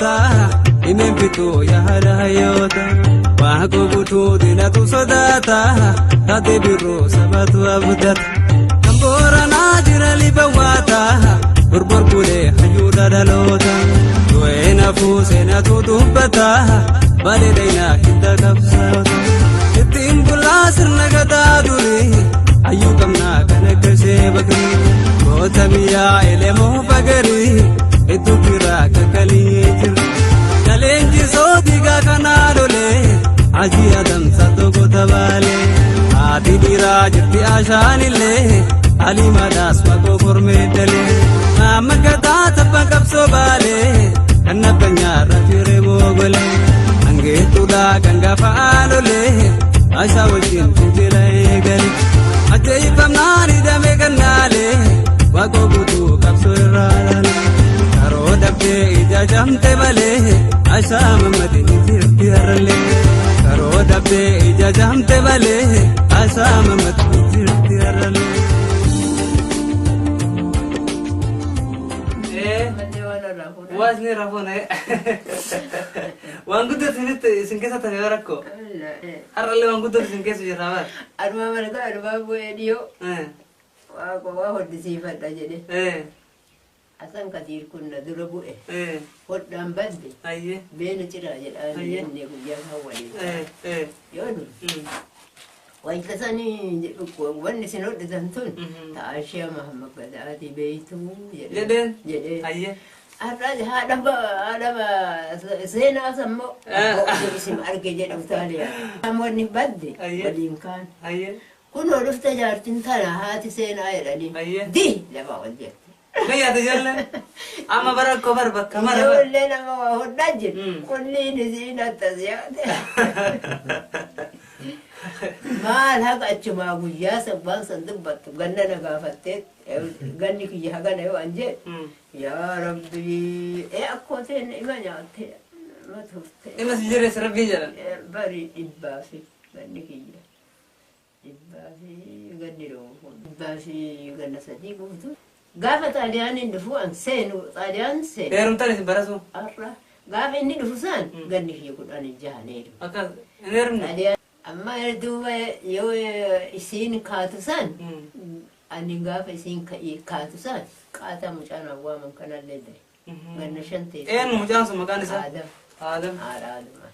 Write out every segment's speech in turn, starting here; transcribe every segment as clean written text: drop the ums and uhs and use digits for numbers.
goota himeen fituu yaada hayyoota. Waaqoo guutuu diinatu sodaata taatee birroo sabatu abdata. Kan booranaa jira libawaata borbor bulee hayyuudha dhaloota. Du'ee nafuu seenatu dubbata balee dayinaa hidda qabsaa'ota. Ittiin bulaa sirna gadaa durii hayyuu qabnaa kan akka ishee bakrii. Goota biyyaa elemoo fagarii hedduu biraa kakkalii jiru. Jaleenjisoo diigaa kanaa lolee hajii adamsa tokko tabaalee. Haati dhiiraa jirti ashaanillee aliimadaas maqoo kormeeddalee. Maama gadaa tabba qabsoo baalee kan nabbanyaarra ture moogolee. Angeettuudhaa kan gaafa aalolee ashaa wajjin fincila eegale. Ajjeefamnaan hidhamee gannaalee waaqoo guutuu qabsoo irraa laale. Karoo dhabdee ija jamte malee ashaa mammadin jirti harallee. Karoo dhabdee ija jamte malee ashaa mammadin jirti harallee. Mallee waan irraa fuudhan. Waasni rafuun waan guddatu isinitti isin keessa tafe rakkoo. Har'allee waan guddatu isin keessa jira bara. Adumaa malkaa adumaa bu'ee dhiyoo waa waa hoddisiifadha jedhe. Asan Kadiir kun na dura bu'e. Hodhaan badde beena ciraa jedhaan jennee guyyaa kan waliin. Yoo nu wayita sanii wanni isin hodhitan tun ta'aashee Mahammad Gadaatii beeytuu jedheen. Jedheen. Har'a haadha seenaa sammoo isin arge jedhu taaliyaa. Namoonni badde waliin kaan. Kunoo dhufte jaartin tana haati seenaa jedhanii. Di lafa ol jette. Gayyaate ijoolleen. Amma bara akkoo bara bakka mara. Ijoollee nama waa hodhaa jiru. Qulliin isiin attas yaate. Maal haqa achumaa guyyaa san waan san dubbattu ganna na gaafattee ganni kiyya hagana yoo an jedhu. Yaa Rabbi akkoo teen ima nyaatte ima turte. Ima si jireessa Rabbii jedhan. Bari dhibbaa fi ganni kiyya. Dhibbaa fi ganni dhoofu. Dhibbaa fi ganna sadii guutuu. Gaafa xaaliyaaniin dhufu an seenu xaaliyaan seenu. Heerumtaan isin barasu. Har'a gaafa inni dhufu san ganni kiyya kudhan jahaneeru. Akkas hin heerumne. Xaaliyaan amma duuba yoo isiin kaatu san ani gaafa isiin kaatu san qaataa mucaan awwaaman kanallee dahe. Ganna shan teesse. Eenyu mucaan sun maqaan isaa? Aadam. Aadam. Haadha Aadama.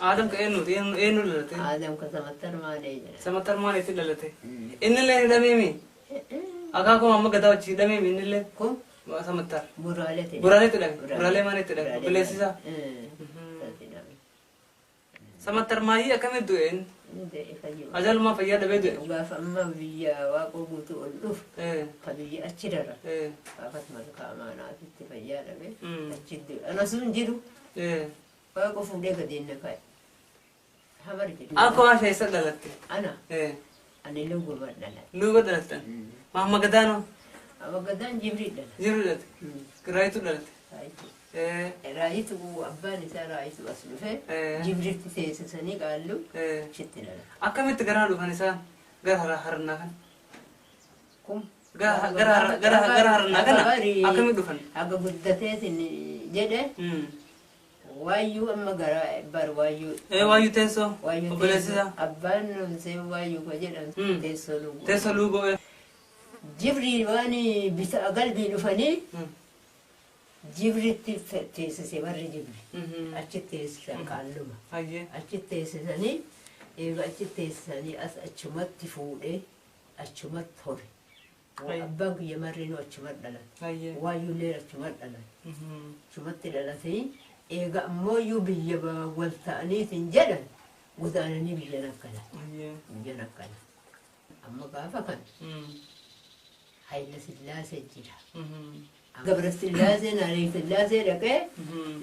Aadam ka eenyuti? Eenyu dhalate? Aadam ka samattar maalee jedha. Samattar maaliitti dhalate? Innillee hidhameemi. Akaakuu amma gadaa wajji hidhameemi innillee. Kun Samattar. Buraaleetti. Buraaleetti hidhame. Buraalee maaliitti hidhame? Obboleessi isaa. Hidhame. Samattar maayii akkamitti du'e inni? Inni du'e fayyuma. Ajalumaa fayyaa dhabee du'e. Gaafa amma biyya waaqoo guutuu ol dhufu ka biyya achi dara. Gaafas malkaa amaanaatitti fayyaa dhabe achi du'e. Ana sun jiru waaqoo fuudhee gadi na ka'e. Hamar jedhu. Akkoo Asha eessa dhalatte? Ana. Ani luuguma dhaladhe. Luuga dhalattan. Mahamma Gadaanoo? Amma Gadaan Jibrii dhalate. Jibrii dhalate. Raayituu dhalate. Raayituu. Raayituu abbaan isaa Raayituu as dhufe Jibriitti teessisanii qaallu achitti dhalate. Akkamitti gara dhufan isaan gara harnaa kana? Kun Gara harnaa kana akkamitti dhufan? Haga guddateetiin jedhe waayyuu amma gara bar waayyuu. Waayyuu teessoo. Waayyuu Obboleessi isaa. Abbaan seen waayyuu ka jedhan teessoo luugoo. Teessoo luugoo. Jibrii waan bisa galbii dhufanii Jibritti teessise warri Jibri. Achitti teessisan qaalluma. Achitti teessisanii eega achitti teessisanii as achumatti fuudhee achumatti hore. Abbaan kiyya marrinuu achumatti dhalate. Waayyuullee achumatti dhalate. Achumatti dhalatee eega ammoo biyya wal ta'aniitiin jedhan godaananii biyya nakkana. Biyya nakkana. Amma gaafa kan Hayila Sillaasee jira. Gabra Sillaaseen Hayila Sillaasee dhaqee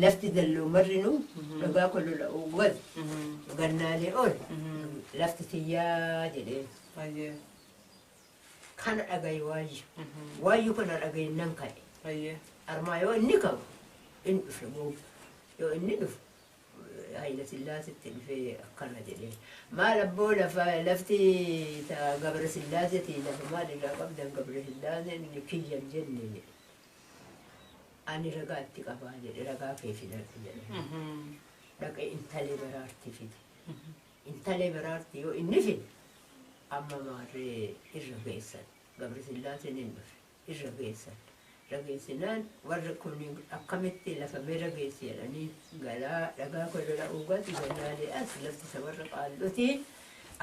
lafti dalloo marrinuu dhagaa kolola gad gannaalee ol lafti tiyyaa jedhee. Kana dhagaye waayyu. Waayyu kana dhagaye nan ka'e. Armaa yoo inni ka'u inni dhufe booda yoo inni dhufu Hayila Sillaasetti dhufee akkana jedhee. Maal abboo lafa lafti Gabra Sillaaseeti lafa maal irraa qabdan Gabra Sillaaseen kiyyan jenne jedhe. Ani ragaa itti qabaa jedhe, ragaa kee fidadhu jedhe. Dhaqee intalee baraarti fide. Intalee baraarti yoo inni fide amma maarree irra geessan. Gabrisillaaseen hin dhufe irra geessan. Rageessinaan warri kun akkamitti lafa bira geessi jedhanii galaa dhagaa kolola uugati gannaalee as lafti isa warra qaalluti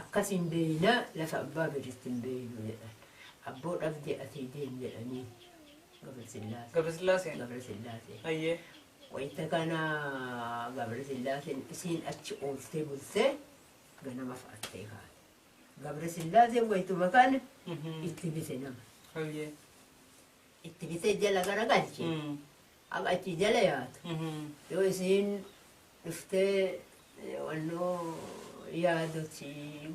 akkas hin beeynaa lafa abbaa biritti hin beeynu jedhan. Abboo dhabde asii deem jedhanii Gabrisillaaseen. Gabrisillaaseen. Gabrisillaaseen. Hayyee. Wayita kana Gabrisillaaseen isiin achi ooltee bultee ganama fa'attee kaate. Gabrisillaaseen wayituma kana itti bite nama. Hayyee. Itti bitee jala garagalche. Akka achi jala yaatu. Yoo isiin dhuftee wannoo yaaduti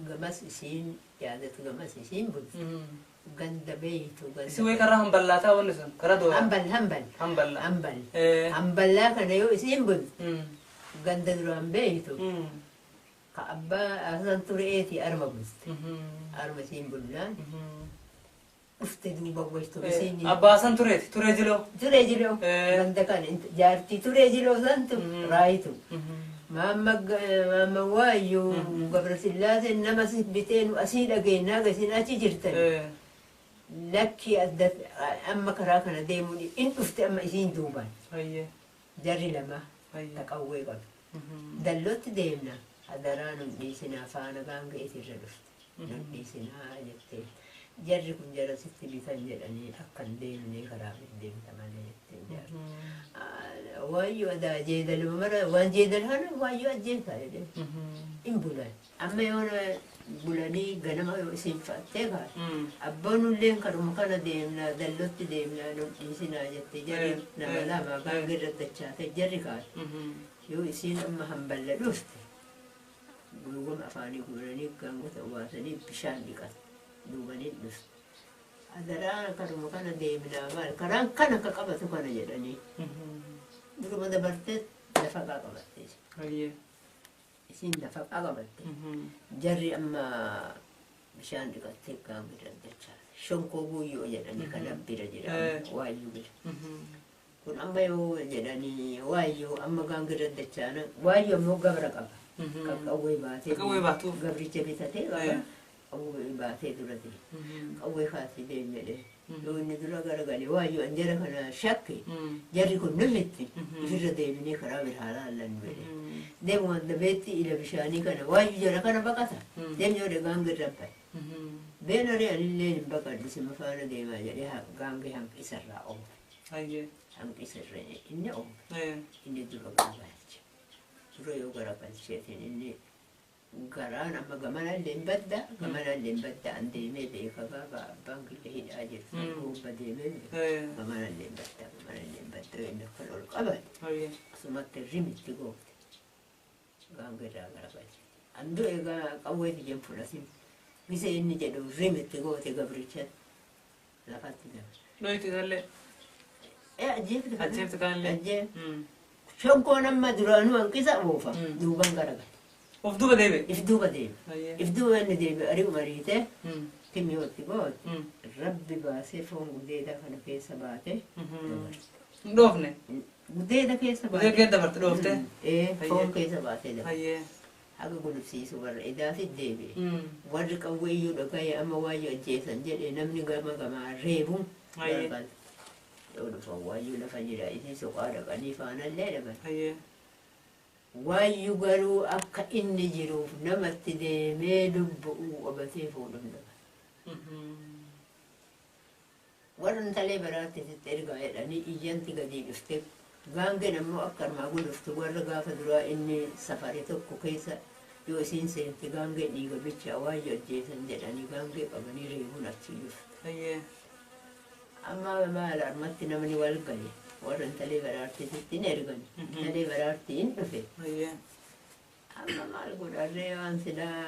gamas isiin yaadatu gamas isiin bultu. Ganda beeytu ganda. Isi wayii karaa hamballaataa wanni sun karaa dooyaa. Hambal hambal. Hamballa. Hambal. Hamballaa kana yoo isiin bultu ganda duraan beeytu ka abbaa asan tureeti arma bulte. Arma isiin bullaan dhufte duuba waytu isiin. Abbaa san tureeti turee jiloo. Turee jiloo. Ganda kana jaartii turee jiloo santu raayitu. Maamma maamma waayyuu Gabrasillaaseen nama si bitee nu asii dhageenyaa isin achi jirtan. Lakki adda amma karaa kana deemuun in dhufte amma isiin duubaan. Hayyee. Jarri lama Hayyee. taqawwee qabu. Dallootti deemna hadaraa nun dhiisinaa faana gaanga'eet irra dhufte. Nun dhiisinaa jettee. Jarri kun jara sitti bitan jedhanii akka hin deemnee karaa deemta malee jettee jarri. Waayyuu adaa jeedaluma mara waan jeedal kana waayyuu ajjeesaa jedhee. In bulan. Amma yoona bulanii ganama yoo isin fa'attee kaate. Abboon ulleen karuma kana deemnaa dallootti deemnaa nun dhiisinaa jettee jarri nama lama gaanga irra dachaate jarri kaate. Yoo isiin amma hamballa dhufte gurguma afaanii guuranii gaangota obaasanii bishaan dhiqatu duubanii dhufte. Adaraa karuma kana deemnaa maal karaan kana akka qabatu kana jedhanii duruma dabartee lafa qaa qabatte. Hayyee. Isiin lafa qaa qabatte. Jarri amma bishaan dhiqattee gaanga irra dachaate. Shonkoo guyyoo jedhanii kana bira jira waayyuu bira. Kun amma yoo jedhanii waayyuu amma gaanga irra dachaana waayyuu ammoo gabra qaba. Kan qawwee baatee Qawwee baatuuf. Gabricha bitatee qaba. Qawwee baatee dura deema. Qawwee kaasee deem jedhee. Yoo inni dura garagale waayyuu an jara kana shakke jarri kun numitti ifirra deebinee karaa biraa laallannu jedhee. Deemu wanta beetti ila bishaanii kana waayyuu jara kana baqata. Deem yoo gaanga irra bahe. Beenaree anillee hin baqadhu sima faana deemaa jedhee gaangee hanqisarraa oofe. Hayyee. Hanqisarra inni oofe. Inni dura garagalche. Dura yoo garagalcheetiin inni garaan amma gamanallee hin badda gamanallee hin badda an deemee beeka gaafa abbaan kiyya hidhaa jiru gobba deemee beeka gamanallee hin badda gamanallee hin badda inni akkan ol qabate Hayyee. asumatti rimitti goofte gaanga irraa garagalche. An du'e qawwee biyyan fudhatin gise inni jedhu rimitti goote gabricha lafatti dabre. Dhoytu isallee. Ajjeefte kana. Ajjeefte kanallee. Ajjeef. Shonkoon amma duraanuu hanqisa oofa duuban garagale. Of duuba deebi'e. If duuba deeme. Hayyee. If duuba inni deeme ari'u mariite kimiyootti goote rabbi baasee foon gudeeda kana keessa baate dabarte. Hin dhoofne. Gudeeda keessa Gudeeda baate. keessa dabarte dhoofte. Foon keessa baatee dabarte. Hayyee. Haga gulufsiisu warra edaafit deebi'e. Warri qawwee iyyuu dhagaye amma waayyuu ajjeesan jedhe namni gama gamaa reebuun Hayyee. garagalte. Yoo dhufan waayyuu lafa jira isii soqaa dhaqanii faanallee dhaban. Hayyee. Waayyuu garuu akka inni jiruuf namatti deemee lubbu'uu qabatee fuudhuun dhaban. Warra intalee baraatti sitti ergaa jedhanii iyyanti gadi dhufte gaangeen ammoo akka armaa guluftu warra gaafa duraa inni safare tokko keessa yoo isiin seente gaangeen dhiiga bicha waayyuu ajjeesan jedhanii gaangee qabanii reebuun achi dhufte. Hayyee. Amma maal armatti namni wal gale warra intalee baraatti sitti hin ergan intalee baraatti hin dhufe. Hayyee. Amma maal godharree waan silaa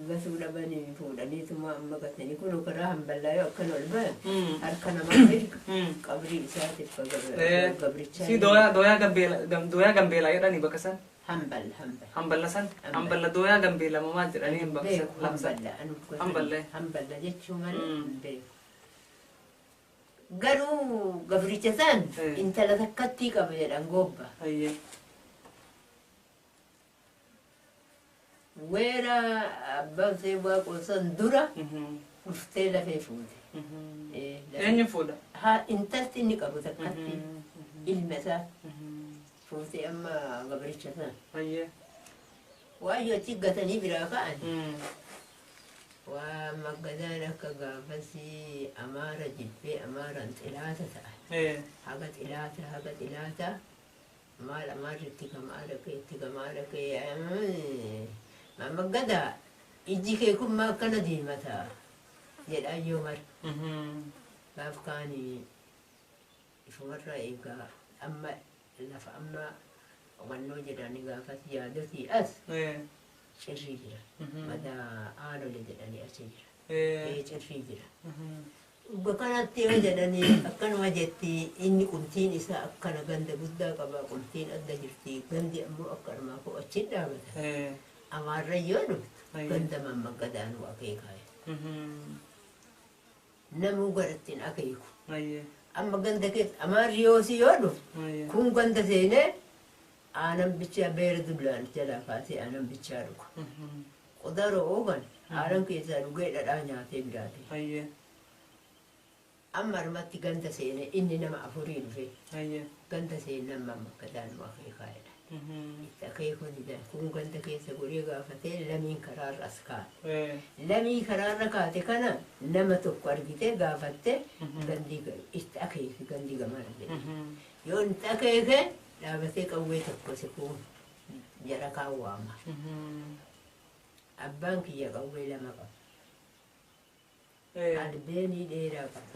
gatuu dhabanii fuudhaniituma amma gatanii kun karaa hamballaa yoo akkan ol bayan harka namaa mirga qabrii isaatiif gabrichaa Si dooyaa dooyaa gambeela dooyaa gambeelaa jedhanii bakka san. hambal hambal Hamballa san. Hamballa dooyaa gambeela maal jedhanii bakka san. beeku Lafa san. hamballa anu Hamballa. hamballa jechuu malee hin beeku. Garuu gabricha san intala takkatti qaba jedhan gobba. Weera abbaan see waaqoo san dura dhuftee lafee fuute. Eenyu fuudha? Haa intalti inni qabu takkatti ilma isaa fuutee amma gabricha san. Waayyoo achi gatanii biraa ka'an. Waa maggadaan akka gaafasii amaara jibbee amaaraan xilaata ta'a. Haga xilaata haga xilaata maal amaarri itti gamaa dhaqee itti gamaa dhaqee maggadaa ijji kee kun maa akkana diimataa jedhaan yoo mara. Gaaf kaanii ifumarraa eegaa amma lafa amma wannoo jedhanii gaafas yaadotii as cirrii jira. Madaa aanole jedhanii achi jira. Cirrii jira. Dhuga kanatti yoo jedhanii akkanuma jetti inni quntiin isaa akkana ganda guddaa qaba quntiin adda jirti gandi ammoo akka armaa koo achi dhaabata. Amaarra yoo dhuftu ganda mammagadaan waa akeekaa. Namuu garattiin akeeku. Amma ganda keessa amaarri yoosii yoo dhuftu kun ganda seenee aanan bichaa beera dullaan jalaa kaasee aanan bichaa dhuga. Qodaa ro'oo kan aanan keessaa dhugee dhadhaa nyaatee biraate. Amma armatti ganda seenee inni nama afurii dhufe ganda seenee nama maggadaan nu akeekaadha. Itti akeekuu didan kun ganda keessa goree gaafatee lamiin karaarra as kaa'e. Lamii karaarra kaate kana nama tokko argitee gaafattee gandi itti akeeke gandi gamana jedhe. Yoo itti akeeke dhaabatee qawwee tokko siquu jara kaan waama. Abbaan kiyya qawwee lama qaba. Albeenii dheeraa qaba.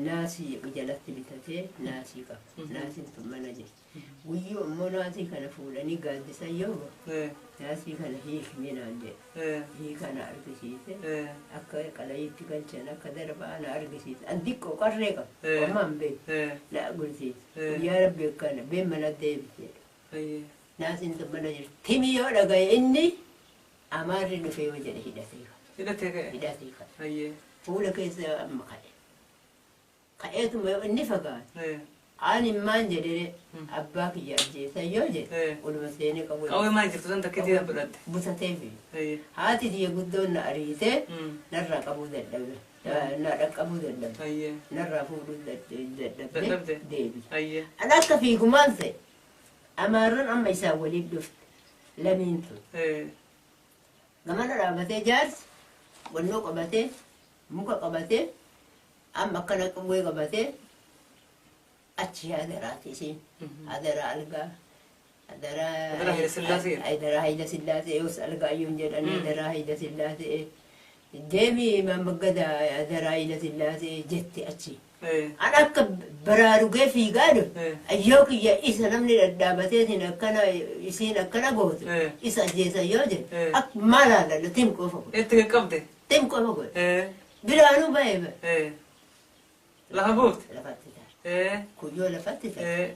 Naasii jalatti bitatee naasii qaba. Naasiin tun mana jirti. Guyyoo immoo naasii kana fuudhanii gaaddisan yoo bahu naasii kana hiikni naan jedhe. Hiika na argisiise. Akka qalayiitti galchan akka darbaa na argisiise. An xiqqoo qarree qaba. Homaa hin beeku. Na argisiise. Guyyaa rabbi akkana been mana deebise. Naasiin tun mana jirti. Timi yoo dhagaye inni amaarri dhufe yoo jedhe hidhatee qaba. Hidhatee ka'e? Hidhatee ka'e. Fuula keessa amma ka'e. Ka'eetuma yoo inni fagaate. Ani maan jedhee abbaa kiyya ajjeesan yoo jedhe oluma seenee qawwee. Qawwee maal jirtu san takkiitii fudhatte? Butatee fi haati tiyya guddoon na ariitee narraa qabuu dadhabe. Na dhaqqabuu dadhabe. Narraa fuudhuu dadhabde deebi. An akka fiigumaan ta'e amaarran amma isaan waliin dhufte lamiin tun. Gamana dhaabatee jaarsi wannoo qabatee muka qabatee amma akkana qawwee qabatee achi hadaraati isiin hadaraa algaa hadaraa Hayila Sillaasee yoos algaa iyyuu hin jedhanii hadaraa Hayila Sillaasee deemi mammagada hadaraa Hayila Sillaasee jette achi. An akka baraarugee fiigaa dhufe ayyoo kiyya isa namni dhadhaabateetiin akkana isiin akkana goote isa ajjeesan yoo jedhe akka maal haaladha tim qofa godhe. Itti qaqqabde? Tim qofa godhe. Biraanuu ba'ee ba'e. Lafa buufte? Lafatti taate. Kuyyoo lafatti taate.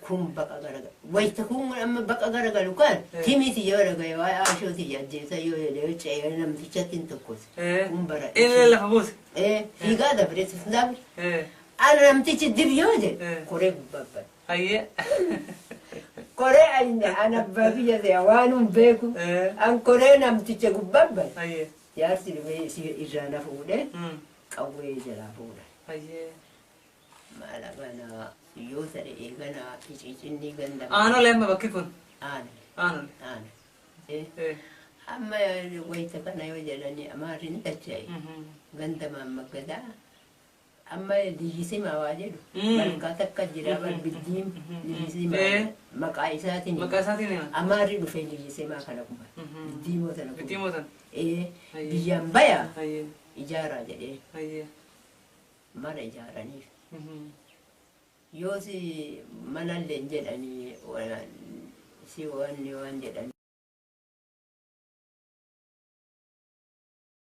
Kun baqa garagalu. Wayita kun amma baqa garagalu kan timiti yoo dhagaye waa'ee aashooti ajjeesan yoo jedhe yoo ce'ee namtichatti hin tokkose. Kun bara. Inni lafa buuse? Fiigaa dabre dabre. Ana namtichi dib yoo jedhe koree gubbaa Hayyee. Koree ana abbaa biyya ta'e waan hin beeku. An koree namticha gubbaa bahe. Jaarsi dhufee irraa na fuudhee qawwee jalaa fuudhe. Maala kana yoo ta'e eegana ficicinni ganda. Aanolee amma bakki kun? Aanolee. Aanolee. Aanolee. Amma wayita kana yoo jedhani amaarri ni dacha'e. Ganda mammaggadaa. Amma liyyisimaa waa jedhu. Malkaa takka jira biddiin liyyisimaa maqaa isaatiin. Maqaa isaatiin. Amaarri dhufee liyyisimaa kana quba. Biddiimoo sana quba. Biddiimoo sana. Biyyaan baya ijaaraa jedhee. Mana ijaaraniif. Yoos manallee hin jedhanii si waan waan jedhanii.